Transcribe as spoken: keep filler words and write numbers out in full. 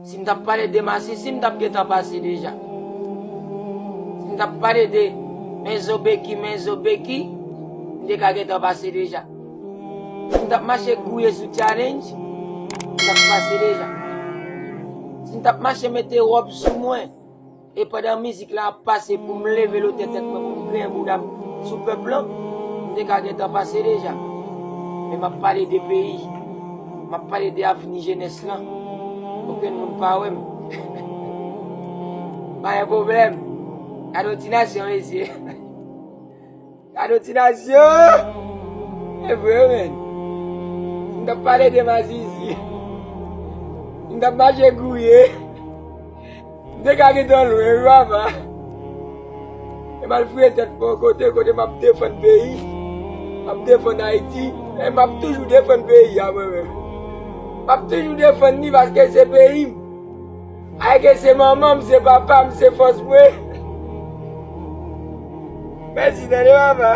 Si m t ap pale de masisi, m t ap gentan pase deja. Si m t ap pale de men zo beki, men zo beki, m te ka gentan pase deja. Si m t ap mache gouye sou challenge, m t ap pase deja. Si m t ap mache mete wòb sou mwen, e pandan mizik la ap pase pou m leve lotè tèt mwen, pou m griyen bouda m sou pèp lan, m te ka gentan pase deja. Men m ap pale de peyi, m ap pale de avni jenès lan. Okenn moun pa wè m. Pa gen pwoblèm. Gade yon ti nasyon, mesye. Gade yon ti nasyon! E vre, menn. Si m t ap pale de masisi, si m t ap mache gouye, m te ka gentan lwen, wi, papa. E m al fouye tèt mwen yon kote, kote m ap defann peyi, m ap defann Ayiti, e m ap toujou defann peyi a, mwen menm. M ap toujou defann li paske se peyi m. Ayiti se manman m, se papa m, se fòs mwen. Mèsi, tande, papa.